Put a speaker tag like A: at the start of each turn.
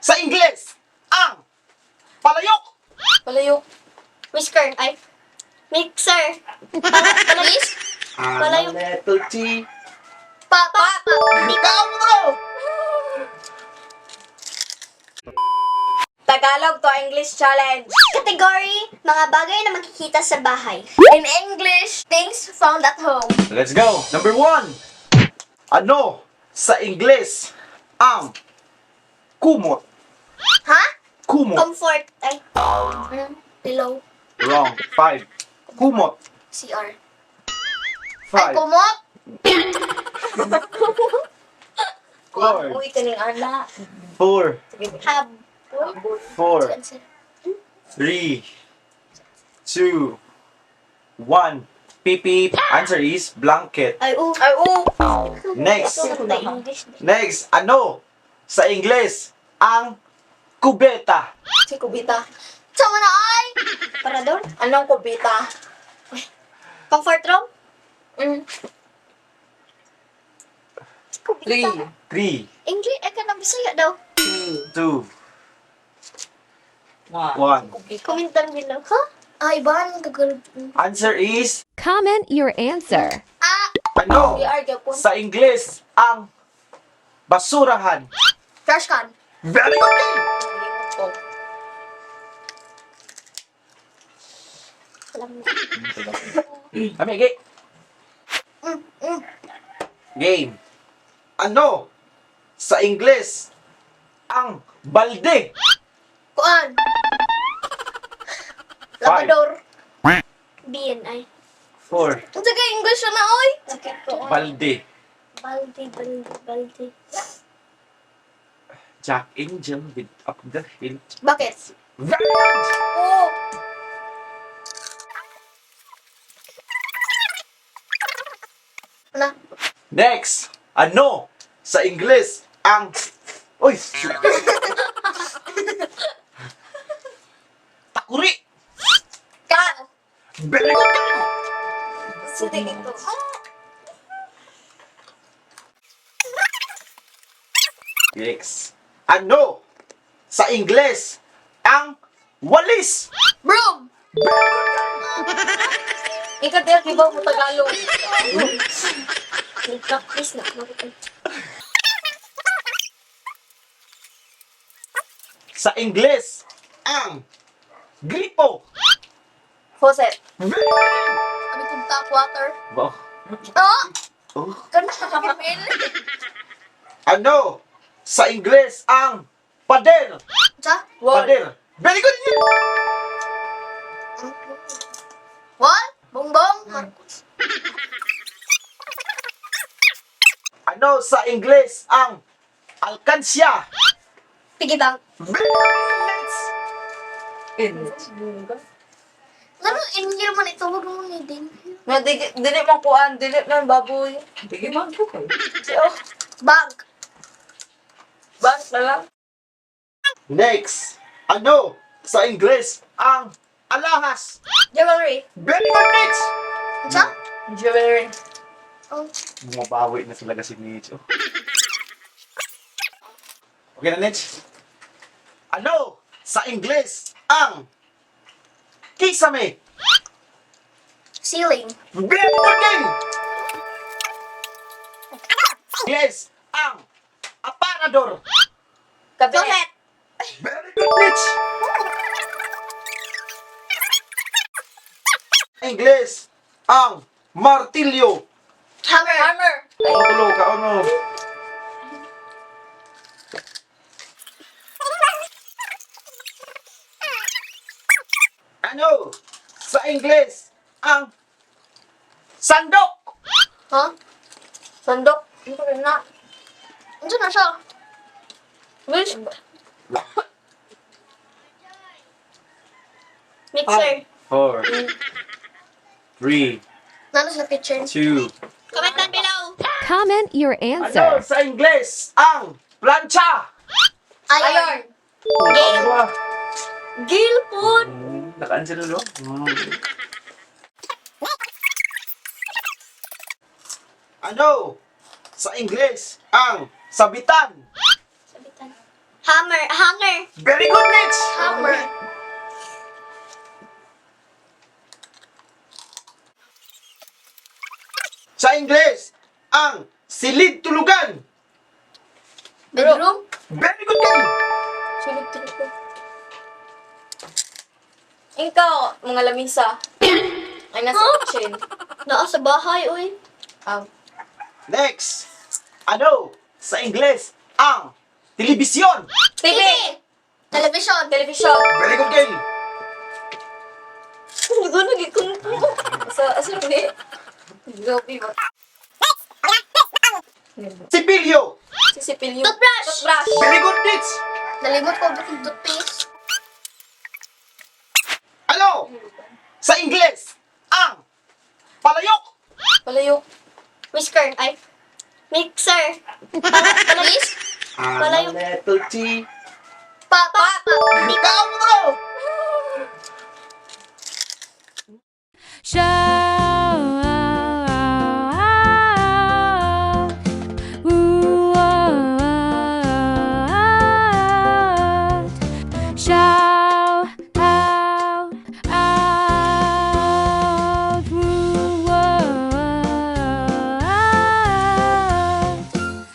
A: Sa Ingles, ang palayok.
B: Palayok.
C: Whisker. Ay. Mixer. Pala,
A: Ang
C: Palayok.
A: Little T.
C: pa, pa, pa.
A: Ikaw mo!
B: Tagalog to English challenge.
C: Category, mga bagay na makikita sa bahay.
B: In English, things found at home.
A: Let's go! Number 1. Ano sa Ingles ang kumot?
C: Ha?
A: Kumot.
C: Comfort. Ay. Ano? Pillow.
A: Wrong. 5. Kumot.
C: CR. Ay,
A: 5.
C: kumot.
A: 4.
B: Uy, kaning ana.
A: 4.
C: Hab.
A: 4. 3, 2, 1. PP. Answer is blanket.
C: Ay, oo.
B: Ay, oo.
A: Next.
C: Sa English.
A: Next, ano sa Ingles ang kubeta?
B: Si Kubita.
C: Sama na ay! Parador?
B: Anong kubita?
C: Comfort room?
B: 3,
A: 3,
C: English? Ay, kanang Bisaya daw.
A: 2, 1.
C: Comment down below. Huh? Ay, ba? Ang gagawin.
A: Answer is
D: Comment your answer.
C: Ah!
A: ano
B: PR gyapon.
A: sa Ingles ang basurahan?
C: Trash can.
A: Very good!
B: Oh.
C: Alam mo.
A: Kami, game. Game. Ano sa Ingles ang balde?
C: Kuan.
A: 5,
C: Labador. BNI.
A: 4,
B: Ang taga English na oy.
C: Sakit ko.
A: balde.
C: Balde, balde, balde.
A: Jack Angel with up the hill.
B: Bakit?
A: Very good!
B: Oo.
C: Ano?
A: Next, ano sa Ingles ang... Uy! Takuri!
B: Ka.
A: Very good!
B: Sige ito.
A: Next, ano sa Ingles ang walis?
C: Broom!
B: Ikaw dahil di ba mo Tagalog?
C: Nag-practice na.
A: Sa Ingles ang gripo.
B: Faucet.
A: Very good!
C: Abi kong tap water.
A: Wow.
C: Oh!
A: Oh.
C: Ganun.
A: Ano sa Ingles ang pader?
C: Sa?
B: Wall.
A: Pader. Very good!
C: Wall? Bongbong? Marcos.
A: Ano sa Ingles ang alkansya?
C: Piggy bank.
A: Very good!
C: Ano, English man ito. Huwag mo ni din.
B: Nga, dili man kuan, dili man baboy.
E: Sige, ma'am po kayo.
B: Oh,
C: Bank.
B: bank na lang.
A: Next, ano sa Ingles ang alahas?
C: Jewelry.
A: Very good, Mitch!
C: Sa?
B: Jewelry.
C: Oh.
A: Bumabawi na talaga si Mitch. Oh. Okay na, Mitch? Ano sa Ingles ang kisame?
C: Ceiling.
A: Very good game! Ingles ang aparador.
B: Cabinet.
C: Toilet.
A: Very good, Mitch! Ingles ang martilyo.
C: Hammer.
B: Hammer.
A: Oh, tulo ka, ano? Ano sa Ingles ang sandok?
C: Huh?
B: Sandok. Ano rin na?
C: Ano na siya?
B: Wish.
C: Mixer.
A: 4, 3,
C: Nano sa kitchen?
A: 2.
C: Comment down below.
D: Comment your
A: Ano
D: answer.
A: sa Ingles ang plancha?
C: Iron.
B: Iron.
C: Gale.
A: Ano ba?
C: Gale po.
A: Naka-answer na, no? Ano sa Ingles ang sabitan?
C: Sabitan. Hammer. Hanger.
A: Very good, Mitch!
C: Hammer.
A: Sa Ingles, ang silid tulugan.
C: Bedroom.
A: Very good, Kay!
B: Sulog tulog ko. Ikaw, mga lamisa. Ay, nasa kitchen.
C: Naa sa bahay, uy.
A: Next, ano sa Ingles ang telebisyon?
B: TV!
C: Television.
B: Television.
A: Very good, Kay!
B: Hindi ko nagikon po. Sa, asa ni? Grabe ba?
A: Sipilyo.
B: Sisipilyo.
C: Toothbrush!
B: Toothbrush!
A: Very good, Mitch!
C: Nalimot ko ba yung toothpaste?
A: Ano sa Ingles ang palayok?
B: Palayo.
C: Whisker. Ay. Mixer. Para, palayok. Palayok.
A: Little T.
C: Pa, pa, pa.
A: Ikaw mo to!
E: Shine.